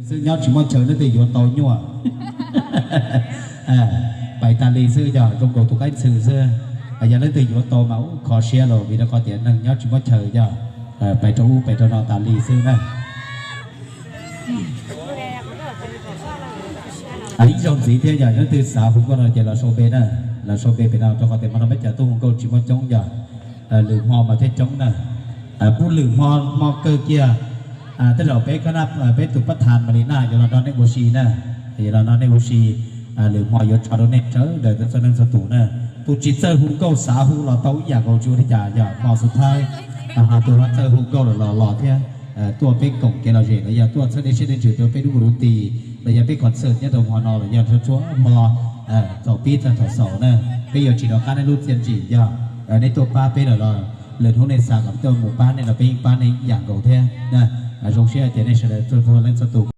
xwb, nyob tsis muaj chaw leej twg yuav tau nyuaj. Pais tas li xwb, yog zoo nkaus tus qaib ntxhw xwb. Yog leej twg yuav tau mas ub kho siab los vim rau qhov tias neeg nyob tsis muaj chaw, yog pais rau ub pais rau no tas li xwb na. Ib zaug ntxiv thiab, yog leej twg xav hu nkauj no ces los sau npe na, los sau npe pem no rau qhov tias hmo no peb cov tuaj hu nkauj tsis muaj coob, yog lwm hmo mas thiaj coob na. Pub lwm hmo, hmo kawg kiag, tej zaum peb, peb tus pab tham Malina yuav los nrog nej ua si na, yuav los nrog nej ua si. Lwm hmo yuav tso rau nej sawv daws txhua leej txhua tus na. Tus tsis txawj hu nkauj xav hu los tau ib yam nkaus, tsis ua li cas, yog hmo xub thawj. Ho tus ho txawj hu nkauj lawm los los thiab, tuaj peb koom kev lom zem los yog tuaj txhawb dej siab dej ntsws rau peb lub mus lub ti, los yog peb concert nyob rau hmo no los yog txhua hmo thaum pib txog thaum xaus na. Peb yuav tsis rov qab nej lub txiaj ntsig, yog nej tuaj pab peb lawm los lwm hnub nej xav kom peb tuaj mus pab nej los peb yeej pab nej ib yam nkaus thiab na. Zoo siab tias nej sawv daws txhua leej txhua tus